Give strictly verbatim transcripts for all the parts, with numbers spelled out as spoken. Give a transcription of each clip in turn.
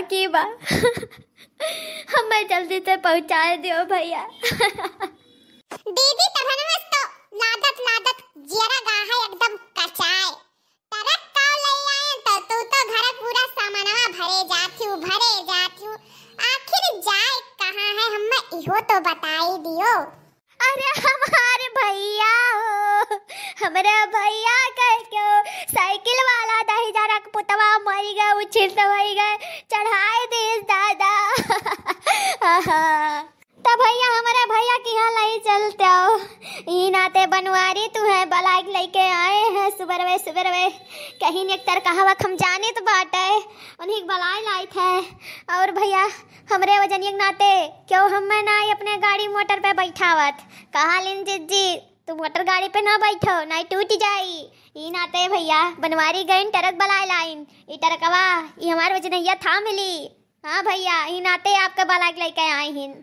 की बा। हमें जल्दी से पहुँचाए दियो भइया। दीदी, तोहरे तो लादत लादत जियरा गा है एकदम कचाए। ट्रक का ले आए तो तू तो घर पूरा सामानवा भरे जात हूँ, भरे जात हूँ। आखिर जाए कहाँ है, हमें इहो तो बताई दियो। अरे हमार भइया हो, हमरे भइया के क्यों साइकिल वाला दहिजरा के पुतवा मरि गए, उछित होइ गए, चढ़ाए दिस दादा। आहा। त भइया, हमरे भइया के यहाँ लइ चलते हो। ई नाते बनवारी तू है, बलाइक लइके आए हैं सुबरवे सुबरवे। कहीं एक तर कहावत हम जानित बाटे, उन्हीं के बलाइ लाइत है। और भइया, हमरे वजनिया के नाते क्यों हमें ना अपने गाड़ी मोटर पे बैठावत। कहा लिन जिज्जी, तू मोटर गाड़ी पे ना बैठो, नहीं टूट जाई। ई नाते भइया बनवारी गइन, ट्रक बलाए लाइन। ई ट्रकवा, ई हमार वजनैया था मिली। हाँ भइया, ई नाते आपके बलाइक लइके आए हिन।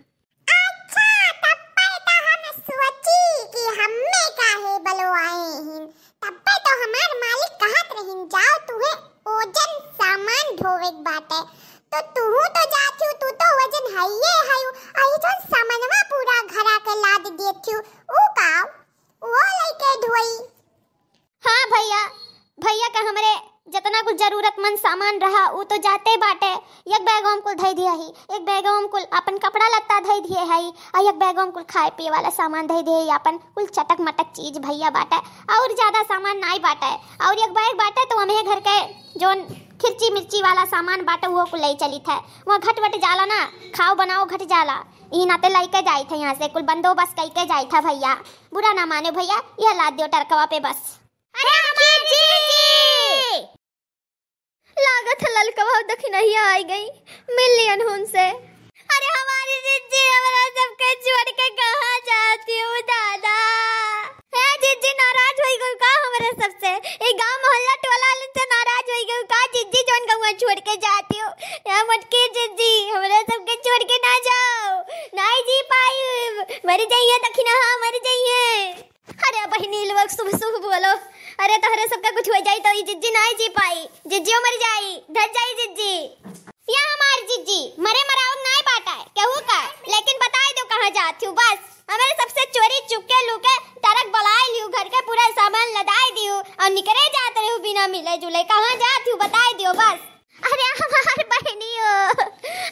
अच्छा, तब पे तो हम सोची कि हमें काहे बलवाए हिन। तब पे तो हमार मालिक कहत रहिन, "जाओ, तुहे ओजन सामान ढोवे के बाटे।" तो तू तो जात हूँ, तू तो वजन हइये हयू। आई जो सामानवा पूरा घरा के लाद देत हूँ, ऊ का, वो लइके ढोई। हाँ भइया, भइया का हमरे जितना कुल जरूरतमंद सामान रहा, ऊ तो जाते बाटे। एक बैगवा में कुल धइ दिया ही, एक बैगवा में कुल अपन कपड़ा लत्ता धइ दिए हई, और एक बैगवा में कुल खाए पिए वाला सामान धइ दिए हई, अपन कुल चटक मटक चीज भइया बाटे, और ज्यादा सामान नाई बाटे। और एक बैग बाटे तो हमें घर के जोन खिरची मिर्ची वाला सामान बाटे, वो कुल ले चलित है। वहाँ घट वट जाला ना, खाओ बनाओ घट जाला, ई नाते लइके जाइत है यहाँ से, कुल बंदोबस्त कइके जाइत है भइया। बुरा ना माने भइया, यह लाद दियो ट्रकवा पे बस। अरे हमार जीजी! लागत है ललकवा दखिनहिया आई गई, मिल लियन उनसे। अरे हमारी जिज्जी, हमरा सबके छोड़ के कहाँ जाती हूँ दादा? हे जिज्जी, नाराज होई गई का हमरा सबसे? ए गांव मोहल्ला टोला वालन से नाराज होई गई का जिज्जी, जौन गौवा छोड़ के जाती हूँ? या मोटकी जिज्जी, हमरा सबके छोड़ के ना जाओ, नाई जी पाई, मर जाइए दखिनहा, मर जाइए। अरे बहिनी लोग, शुभ शुभ बोलो। अरे तोहरे सबका कुछ हो जाई तो ई जिज्जी नाई जी पाई, जिज्जियो मर जाई, धर जाई जिज्जी। या हमार जिज्जी मरे मराउन नाई बाटा है केहू का, लेकिन बताई दो कहाँ जात हूँ बस। हमरे सबसे चोरी चुपके लुके ट्रक बलाए लियो, घर के पूरा सामान लदाए दियो और निकरे जात रहो बिना मिले जुले। कहाँ जात हूँ बताई दियो बस। अरे हमार बहनियो,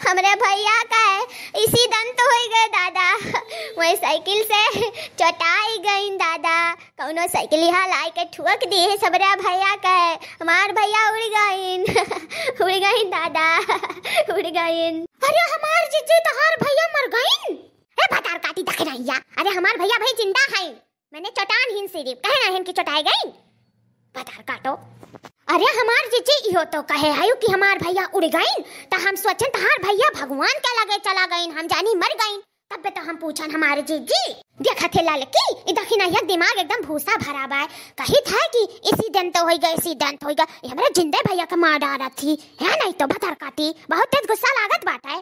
हमरे भइया का है, इसी दंत होई गए दादा, वही साइकिल से चोटाई गईन दादा, कौनो साइकिल यहाँ लाई के ठुक दिए सबरे भइया का है, हमार भइया उड़ गईन, उड़ गईन दादा, उड़ गईन। अरे हमार जिज्जी, तोहार भइया मर गईन? ए भतार काटी दखिनहिया, अरे हमार भइया भाई जिंदा है, मैंने चोटान हिन सिरिफ, कहे ना हिन कि चोटाए गईन। भतार काटो। अरे हमार जिज्जी, इहो तो कहे हयू कि हमार भइया उड़ गईन, त हम सोचन तहार भइया भगवान के लगे चला गईन, हम जानी मर गईन। तब तो हम पूछन हमारे जिज्जी। देखत है ललकी, ई दखिनहिया के दिमाग एकदम भूसा भरा बाय। कहित है कि इसी दंत होई गए, इसी दंत होई गए। ये हमरे जिंदे भइया के मार डारत थी, है नहीं तो भतार काटी। बहुत तेज गुस्सा लागत बाटे।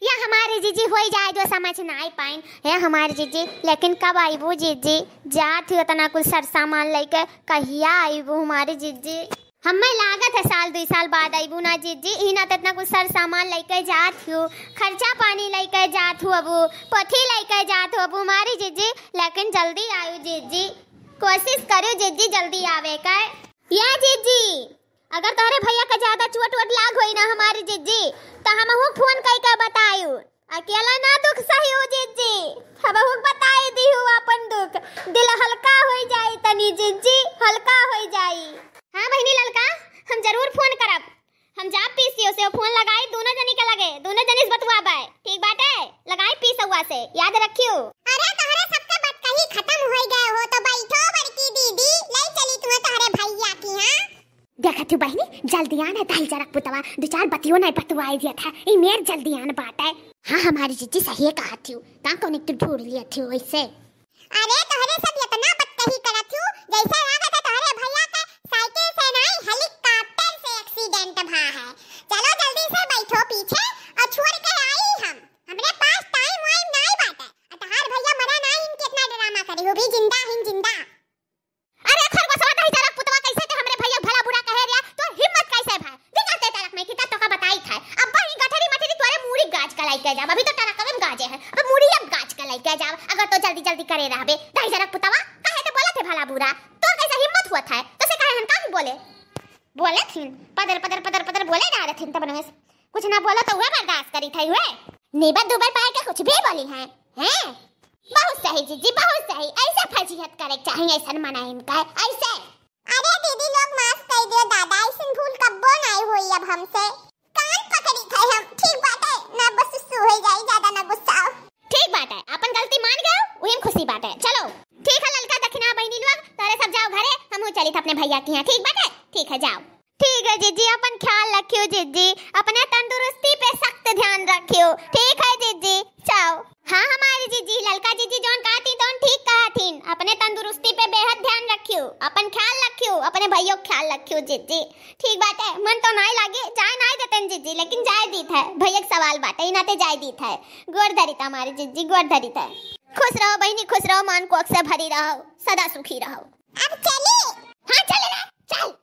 या हमारे जीजी होई जाए जो समझ ना आई पाइन। हे हमारे जीजी, लेकिन कब आईबू जीजी? जात ही उतना कुल सर सामान लइके, कहिया आईबू हमारे जीजी? हमें लागत है साल दुई साल बाद आईबू ना जीजी। इही नाते इतना कुल सर सामान लइके जात हूँ, खर्चा पानी लइके जात हूँ अबू, पोथी लइके जात हूँ अबू हमारी जीजी, लेकिन जल्दी आयु जीजी, कोशिश करो जीजी जल्दी आवे का। या जीजी, अगर तोहरे भइया के ज्यादा चोट वोट लाग होई ना हमारी जिज्जी, त हमहू फोन कई के बतायू। अकेला ना दुख सही हो जिज्जी, हमहू बताई दिहू अपन दुख। दिल हल्का होई जाई तनी जिज्जी, हल्का होई जाई। हाँ बहिनी ललका, हम जरूर फोन करब। हम जाब पीसियो से फोन लगाई, दोनों जनी के लगे, दोनों जनी से बतुआबे। ठीक बाटे, लगाई पीसौआ से, याद रखियो। अरे तोहरे सबके बात कही खत्म होई गए हो, तो बैठो बड़की दीदी, ले चली तुम्हें तोहरे भइया की, हाँ? देखत हूँ बहिनी, जल्दी आन है दहिजरा के पुतवा, दो चार बतियो नहीं बतुआई दिया था, ई मेर जल्दी आन बात है। हाँ, हमारी जीजी सही कहत हूँ, का कौन एक तो ढूंढ लिया थी वैसे। अरे तोहरे सब इतना बतकही करत हूँ, जैसे लागत है तोहरे भइया के साइकिल से नहीं, हेलीकॉप्टर से एक्सीडेंट भा है। चलो जल्दी से बैठो पीछे और छोड़ के आई हम, हमरे पास टाइम वाइम नहीं बाटे। और तोहार भइया मरा नहीं, इनके इतना ड्रामा करे हो भी, जिंदा हिन जिंदा। अरे खरगोशवा दहिजरा के पुतवा, कैसे ते हमरे भइया भला बुरा कहे रिया? तोर हिम्मत कैसे भय? दिखा ते ट्रक में कि तब तोका बताई था। अब बहिन के जाब, अभी तो टरकवे में गाजे हैं, अब मुड़ी अब गाज के लेके जाब। अगर तो जल्दी जल्दी करे रहबे, दही जनक पुतवा, काहे तो बोलत है भला बुरा? तो कैसे हिम्मत हुआ था, तो से कहे हम काहे बोले? बोले थिन, पदर पदर पदर पदर बोले ना रहथिन, तब नवेश कुछ ना बोलो तो हुए बर्दाश्त करी थे हुए। नीबत दुबर पाए के कुछ भी बोली हैं, हैं? बहुत सही जीजी, बहुत सही, ऐसे फजीहत करे के चाहिए, ऐसन मनाइन का, ऐसे। अरे दीदी लोग माफ कर दियो दादा, ऐसन भूल कब्बो नहीं हुई अब हमसे। कान पकड़ी थे हम, ठीक बाटे, ना बस सुसु हो जाई, ज्यादा ना गुस्साओ। ठीक बाटे, अपन गलती मान गयो, वही में खुशी बाटे। चलो ठीक है ललका दखिना बहिनी लोग, तारे सब जाओ घरे, हम चली थे अपने भैया के यहाँ। ठीक बाटे, ठीक है जाओ। ठीक है जीजी, अपन ख्याल रखियो जीजी, अपने तंदुरुस्ती पे सख्त ध्यान रखियो। ठीक है जीजी, जाओ। हाँ हमारी जीजी, ललका जीजी जौन कहती तौन ठीक कहथिन, अपने तंदुरुस्ती पे बेहद ध्यान रखियो, अपन ख्याल रखियो, अपने भैया के ख्याल रखियो जीजी। ठीक बाटे, मन तो नाई लागे, जाए नाई देतन जीजी, लेकिन जाए दीत है, भैया के सवाल बाटे, इनाते जाए दीत है। गोड़ धरित हमारी जीजी, गोड़ धरित है। खुश रहो बहिनी, खुश रहो, मन कोख से भरी रहो, सदा सुखी रहो। अब चली? हाँ चल रे, चल।